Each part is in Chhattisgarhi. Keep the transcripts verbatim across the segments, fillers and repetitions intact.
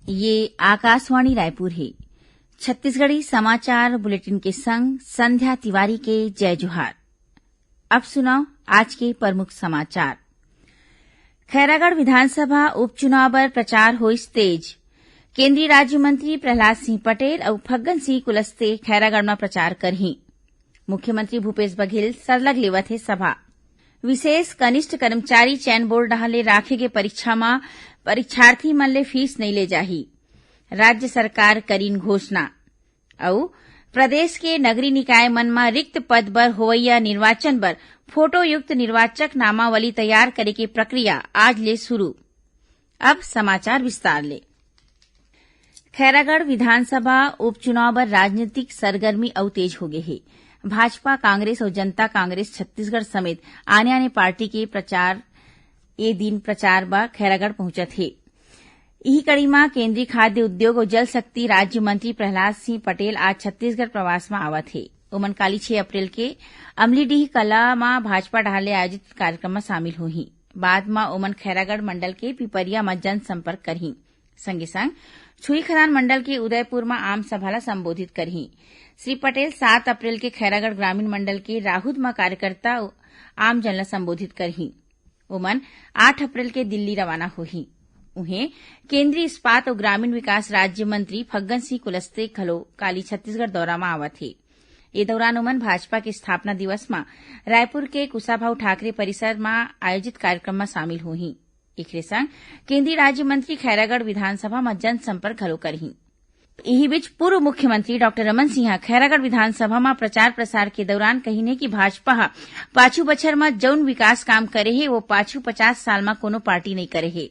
ये आकाशवाणी रायपुर हे। छत्तीसगढ़ी समाचार बुलेटिन के संग संध्या तिवारी के जय जोहार। अब सुनव आज के प्रमुख समाचार। खैरागढ़ विधानसभा उपचुनाव बर प्रचार होइस तेज। केंद्रीय राज्य मंत्री प्रहलाद सिंह पटेल अउ फग्गन सिंह कुलस्ते खैरागढ़ म प्रचार करही। मुख्यमंत्री भूपेश बघेल सरलग लेवत हे सभा। विशेष कनिष्ठ कर्मचारी चयन बोर्ड डहार ले राखे गे परीक्षा म परीक्षार्थी मन ले फीस नइ ले जाही, राज्य सरकार करीन घोषणा। अउ प्रदेश के नगरीय निकाय मन म रिक्त पद बर होवइया निर्वाचन बर फोटोयुक्त निर्वाचक नामावली तैयार करे के प्रक्रिया आज ले शुरू। अब समाचार विस्तार ले। खैरागढ़ विधानसभा उपचुनाव बर राजनीतिक सरगर्मी अउ तेज होगे हे। भाजपा, कांग्रेस अउ जनता कांग्रेस छत्तीसगढ़ समेत आने-आने पार्टी के प्रचार, ए दिन प्रचार बर खैरागढ़ पहुंचत हे। इही कड़ी म केंद्रीय खाद्य उद्योग अउ जल शक्ति राज्य मंत्री प्रहलाद सिंह पटेल आज छत्तीसगढ़ प्रवास म आवत हे। ओमन काली छह अप्रैल के अमलीडीह कला म भाजपा डहार ले आयोजित कार्यक्रम म शामिल होही। बाद म ओमन खैरागढ़ मंडल के पिपरिया म जनसंपर्क करही। संगे संग छुईखदान मंडल के उदयपुर म आम सभा ल संबोधित करही। श्री पटेल सात अप्रैल के खैरागढ़ ग्रामीण मंडल के राहुद म कार्यकर्ता अउ आमजन ल संबोधित करही। ओमन आठ अप्रैल के दिल्ली रवाना होही। उहें, केंद्रीय इस्पात अउ ग्रामीण विकास राज्य मंत्री फग्गन सिंह कुलस्ते घलो काली छत्तीसगढ़ दौरा म आवत हे। ए दौरान ओमन भाजपा के स्थापना दिवस म रायपुर के कुशाभाऊ ठाकरे परिसर म आयोजित कार्यक्रम म शामिल होही। एखरे संग केंद्रीय राज्य मंत्री खैरागढ़ विधानसभा म जनसंपर्क घलो करही। इही बीच पूर्व मुख्यमंत्री डॉक्टर रमन सिंह ह खैरागढ़ विधानसभा म प्रचार प्रसार के दौरान कहिन हे कि भाजपा ह पाछू बछर म जउन विकास काम करे हे, वो पाछू पचास साल म कोनो पार्टी नइ करे हे।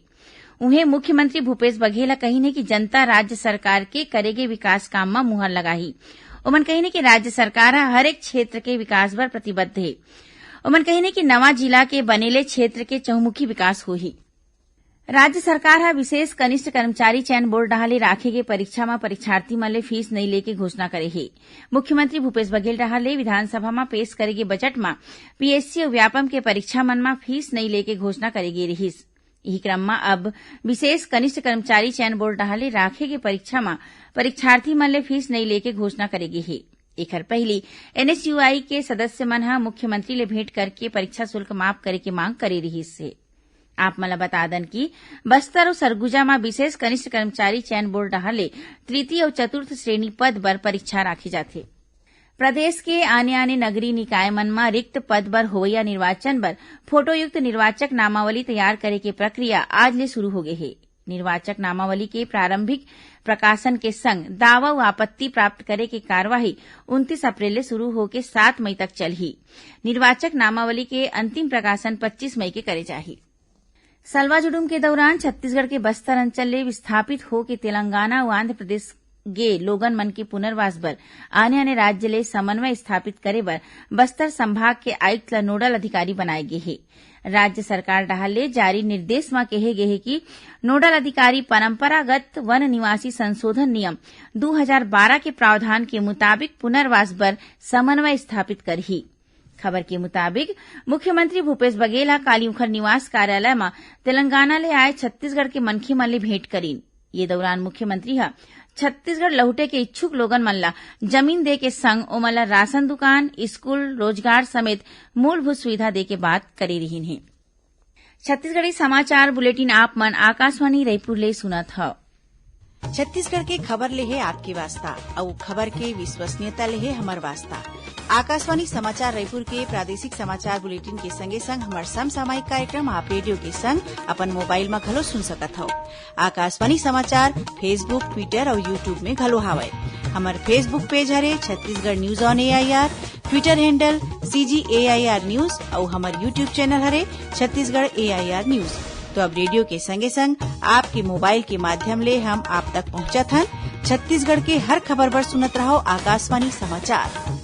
उहें, मुख्यमंत्री भूपेश बघेल ह कहिन हे कि जनता राज्य सरकार के करे गे विकास काम म मुहर लगाही। ओमन कहिन हे कि राज्य सरकार ह हर एक क्षेत्र के विकास बर प्रतिबद्ध हे। ओमन कहिन हे कि नवा जिला के बने ले क्षेत्र के चहुमुखी विकास होही। राज्य सरकार ह विशेष कनिष्ठ कर्मचारी चयन बोर्ड डहार ले राखे गे परीक्षा म परीक्षार्थी मन ले फीस नइ लेके घोषणा करे हे। मुख्यमंत्री भूपेश बघेल डहार ले विधानसभा म पेश करे गे बजट म पीएससी अउ व्यापम के परीक्षा मन म फीस नइ लेके घोषणा करे गे रिहिस। इही क्रम म अब विशेष कनिष्ठ कर्मचारी चयन बोर्ड डहार ले राखे गे परीक्षा म परीक्षार्थी मन ले फीस नइ लेके घोषणा करे गे हे। एखर पहिली एनएसयूआई के सदस्य मन ह मुख्यमंत्री ले भेंट करके परीक्षा शुल्क माफ करे के मांग करे रिहिस हे। आप मन ल बता दन कि बस्तर अउ सरगुजा म विशेष कनिष्ठ कर्मचारी चयन बोर्ड डहार ले तृतीय अउ चतुर्थ श्रेणी पद बर परीक्षा राखे जाथे। प्रदेश के आने-आने नगरीय निकाय मन म रिक्त पद बर होवइया निर्वाचन बर फोटोयुक्त निर्वाचक नामावली तैयार करे के प्रक्रिया आज ले शुरू होगे हे। निर्वाचक नामावली के प्रारंभिक प्रकाशन के संग दावा अउ आपत्ति प्राप्त करे के कार्यवाही उनतीस अप्रैल ले शुरू होके सात मई तक चलही। निर्वाचक नामावली के अंतिम प्रकाशन पच्चीस मई के करे जाही। सलवा जुडुम के दौरान छत्तीसगढ़ के बस्तर अंचल ले विस्थापित होके तेलंगाना अउ आंध्र प्रदेश गे लोगन मन के पुनर्वास बर आने-आने राज्य ले समन्वय स्थापित करे बर बस्तर संभाग के आयुक्त ल नोडल अधिकारी बनाए गे हे। राज्य सरकार डहार ले जारी निर्देश म केहे गे हे कि नोडल अधिकारी परंपरागत वन निवासी संशोधन नियम दू हजार बारह के प्रावधान के मुताबिक पुनर्वास बर समन्वय स्थापित करही। खबर के मुताबिक, मुख्यमंत्री भूपेश बघेल ह काली उंखर निवास कार्यालय म तेलंगाना ले आए छत्तीसगढ़ के मनखे मन ले भेंट करीन। ये दौरान मुख्यमंत्री ह छत्तीसगढ़ लहुटे के इच्छुक लोगन मन ला जमीन दे के संग ओमन ला राशन दुकान, स्कूल, रोजगार समेत मूलभूत सुविधा दे के बात करे रिहिन हे। छत्तीसगढ़ी समाचार बुलेटिन आप मन आकाशवाणी रायपुर ले सुनत हव। छत्तीसगढ़ के खबर ले हे आपके वास्ता, अउ खबर के विश्वसनीयता ले हे हमर वास्ता। आकाशवाणी समाचार रायपुर के प्रादेशिक समाचार बुलेटिन के संगे संग हमर समसामयिक कार्यक्रम आप रेडियो के संग अपन मोबाइल म घलो सुन सकत हव। आकाशवाणी समाचार Facebook, Twitter अउ YouTube में घलो हावय। हमर Facebook पेज हरे Chhattisgarh news on AIR, Twitter handle CG AIR news अउ हमर YouTube चैनल हरे छत्तीसगढ़ एआईआर न्यूज। तो अब रेडियो के संगे संग आपके मोबाइल के माध्यम ले हम आप तक पहुंचत हन। छत्तीसगढ़ के हर खबर बर सुनत रहव आकाशवाणी समाचार।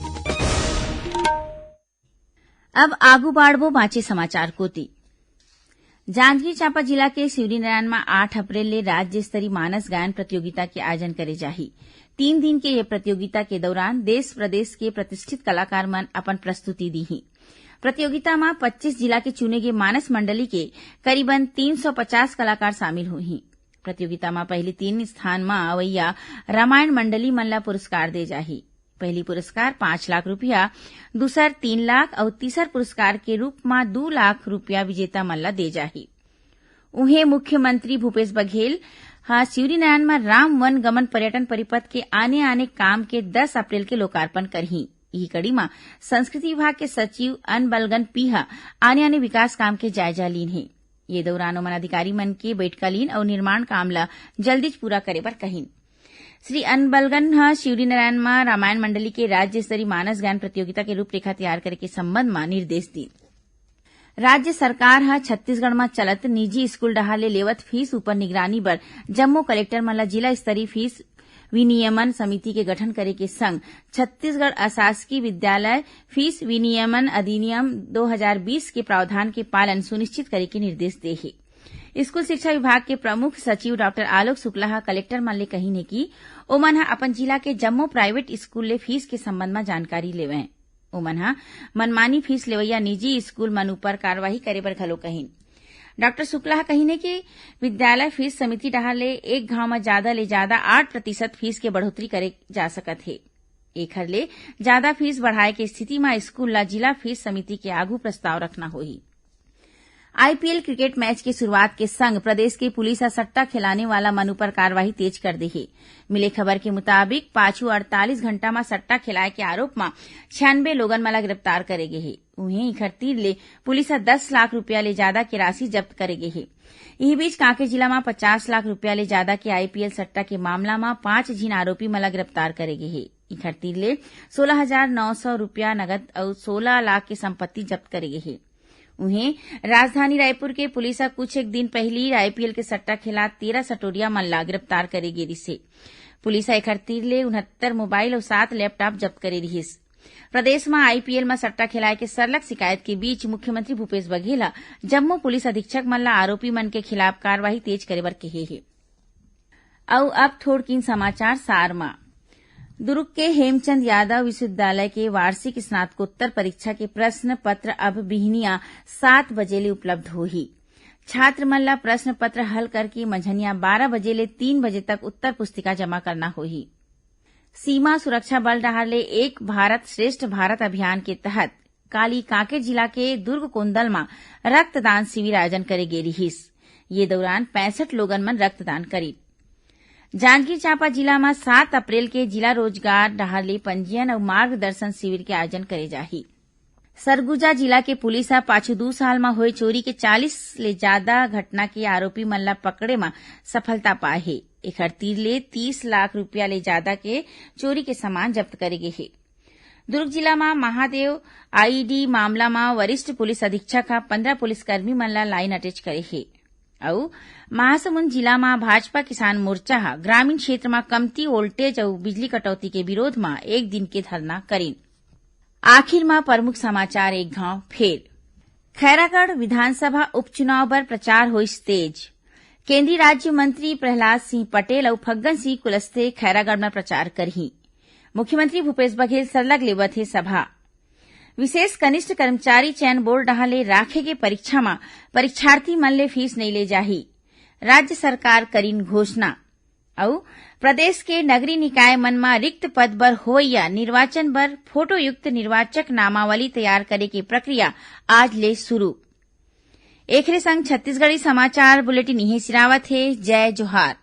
अब आगू बाढ़बो बांचे समाचार कोति। जांजगीर चांपा जिला के शिवरीनारायण म आठ अप्रैल ले राज्य स्तरीय मानस गायन प्रतियोगिता के आयोजन करे जाही। तीन दिन के ये प्रतियोगिता के दौरान देश प्रदेश के प्रतिष्ठित कलाकार मन अपन प्रस्तुति दीही। प्रतियोगिता म पच्चीस जिला के चुने गे मानस मंडली के करीबन तीन सौ पचास कलाकार शामिल होही। प्रतियोगिता म पहली तीन स्थान म अवइया रामायण मंडली मन ला पुरस्कार दे जाही। पहली पुरस्कार पाँच लाख रुपया, दूसर तीन लाख अउ तीसर पुरस्कार के रूप म दू लाख रुपया विजेता मन ला दे जाही। उहें, मुख्यमंत्री भूपेश बघेल ह शिवरीनारायण म राम वन गमन पर्यटन परिपथ के आने-आने काम के दस अप्रैल के लोकार्पण करही। इही कड़ी म संस्कृति विभाग के सचिव अनबलगन पी ह आने-आने विकास काम के जायजा लीन हे। ये दौरान ओमन अधिकारी मन के बैठका लीन अउ निर्माण काम ल जल्दीच पूरा करे बर कहिन। श्री अनबलगन ह शिवरीनारायण म रामायण मंडली के राज्य स्तरीय मानस गायन प्रतियोगिता के रूपरेखा तैयार करे के संबंध म निर्देश दीन। राज्य सरकार ह छत्तीसगढ़ म चलत निजी स्कूल डहार ले लेवत फीस ऊपर निगरानी बर जम्मो कलेक्टर मन ल जिला स्तरीय फीस विनियमन समिति के गठन करे के संग छत्तीसगढ़ अशासकीय विद्यालय फीस विनियमन अधिनियम दो हजार बीस के प्रावधान के पालन सुनिश्चित करे के निर्देश दे हे। स्कूल शिक्षा विभाग के प्रमुख सचिव डॉक्टर आलोक शुक्ला ह कलेक्टर मन ले कहिन हे कि ओमन ह अपन जिला के जम्मो प्राइवेट स्कूल ले फीस के संबंध म जानकारी लेवय। ओमन ह मनमानी फीस लेवइया निजी स्कूल मन ऊपर कार्रवाई करे बर घलो कहिन। डॉक्टर शुक्ला ह कहिन हे कि विद्यालय फीस समिति डहार ले एक घाव म जादा ले जादा आठ प्रतिशत फीस के बढ़ोतरी करे जा सकत हे। एखर ले जादा फीस बढ़ाए के स्थिति म स्कूल ला जिला फीस समिति के आगू प्रस्ताव रखना होही। आईपीएल क्रिकेट मैच के शुरुआत के संग प्रदेश के पुलिस ह सट्टा खिलाने वाला मन ऊपर कार्रवाई तेज कर दे हे। मिले खबर के मुताबिक, पाछू अड़तालीस घंटा म सट्टा खिलाए के आरोप म छियानबे लोगन मन ला गिरफ्तार करे गे हे। उहें, इखर तीर ले पुलिस ह दस लाख रुपया ले जादा के राशि जब्त करे गे हे। इही बीच, कांकेर जिला म पचास लाख रुपया ले जादा के आईपीएल सट्टा के मामला म पांच झिन आरोपी मन ला गिरफ्तार करे गे हे। इखर तीर ले सोलह हजार नौ सौ रुपया नगद अउ सोलह लाख के संपत्ति जब्त करे गे हे। उहें, राजधानी रायपुर के पुलिस ह कुछ एक दिन पहिली आईपीएल के सट्टा खेला तेरह सटोरिया मन ला गिरफ्तार करे गे रिहिस हे। पुलिस ह एखर तीर ले उनहत्तर मोबाइल अउ सात लैपटॉप जब्त करे रिहिस। प्रदेश म आईपीएल म सट्टा खेलाए के सरलग शिकायत के बीच मुख्यमंत्री भूपेश बघेल ह जम्मो पुलिस अधीक्षक मन ला आरोपी मन के खिलाफ कार्रवाई तेज करे बर कहे हे। अउ अब थोड़किन समाचार सार म। दुर्ग के हेमचंद यादव विश्वविद्यालय के वार्षिक स्नातकोत्तर परीक्षा के प्रश्न पत्र अब बिहनिया सात बजे ले उपलब्ध होही। छात्र मन ला प्रश्न पत्र हल करके मंझनिया बारह बजे ले तीन बजे तक उत्तर पुस्तिका जमा करना होही। सीमा सुरक्षा बल डहार ले एक भारत श्रेष्ठ भारत अभियान के तहत काली कांकेर जिला के दुर्ग कोंदल म रक्तदान शिविर आयोजन करे गे रिहिस। ये दौरान पैंसठ लोगन मन रक्तदान करिन। जांजगीर चांपा जिला म सात अप्रैल के जिला रोजगार डहार ले पंजीयन अउ मार्गदर्शन शिविर के आयोजन करे जाही। सरगुजा जिला के पुलिस ह पाछू दू साल म होए चोरी के चालीस ले जादा घटना के आरोपी मन ला पकड़े म सफलता पाए हे। एखर तीर ले तीस लाख रुपया ले जादा के चोरी के सामान जब्त करे गे हे। दुर्ग जिला म महादेव आईईडी मामला म वरिष्ठ पुलिस अधीक्षक ह पंद्रह पुलिसकर्मी मन ला लाइन अटैच करे हे। अउ महासमुंद जिला म भाजपा किसान मोर्चा ह ग्रामीण क्षेत्र म कमती वोल्टेज अउ बिजली कटौती के विरोध म एक दिन के धरना करिन। आखिर म प्रमुख समाचार एक घाव फेर। खैरागढ़ विधानसभा उपचुनाव बर प्रचार होइस तेज। केंद्रीय राज्य मंत्री प्रहलाद सिंह पटेल अउ फग्गन सिंह कुलस्ते खैरागढ़ म प्रचार करही। मुख्यमंत्री भूपेश बघेल सरलग लेवत हे सभा। विशेष कनिष्ठ कर्मचारी चयन बोर्ड डहार ले राखे गे परीक्षा म परीक्षार्थी मन ले फीस नइ ले जाही। राज्य सरकार करिन घोषणा। अउ प्रदेश के नगरीय निकाय मन म रिक्त पद बर होवइया निर्वाचन बर फोटोयुक्त निर्वाचक नामावली तैयार करे के प्रक्रिया आज ले शुरू। एखरे संग छत्तीसगढ़ी समाचार बुलेटिन इहें सिरावत हे। जय जोहार।